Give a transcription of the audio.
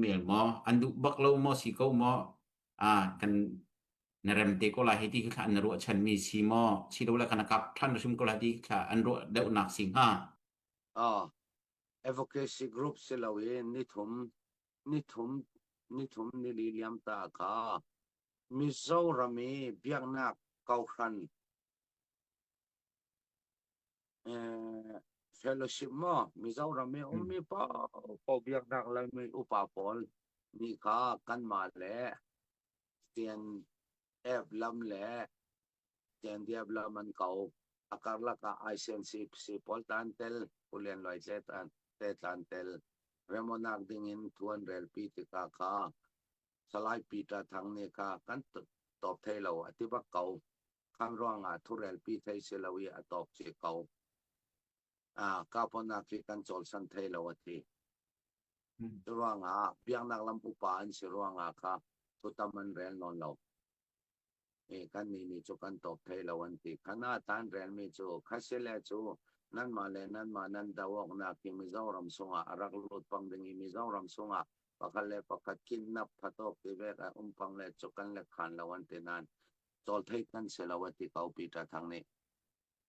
mel maw an duh bak lo maw si ko maw ah kan na rem te ko lai hei ti khi thla an ruahchan mi si maw si lo le kan kap than hrim ko lai ti thla an ruah deuhnak si hnga. Ah, advocacy group si lo in nithum nithum nithum nili liam ta kha Mizoram i biaknak kohhran fellowship maw Mizoram i ummi paohpaoh biaknak leimi upa pawl nih kha kanmah le CNF lam le CNDF lam an ko. A karlak ah ICNCC pawl tan tel, Pu Lian Luai te tlan tel, remonak ding in thu an relpi tikah kha Salai Peter Thang nih kha kan tawp thei lo a ti bak ko. Khan ruangah thurelpi thei si lo i a tawk ci ko. Ah, kaponak hi kan cawlsan thei lo a ti. Cu ruangah biaknak lam upa an si ruangah kha thutam an rel nawn lo. E, kan nih nih cu kan tawk thei lo an ti. Khana tan relmi cu khasile cu nanmah le nanmah nan do awknak hi Mizoram sungah a rak lut pang ding i Mizoram sungah pakhat le pakhat kidnap thatawk ti vek a um pang le cu kan le khan lo an ti nain cawl thei kan si lo a ti ko Peter Thang nih.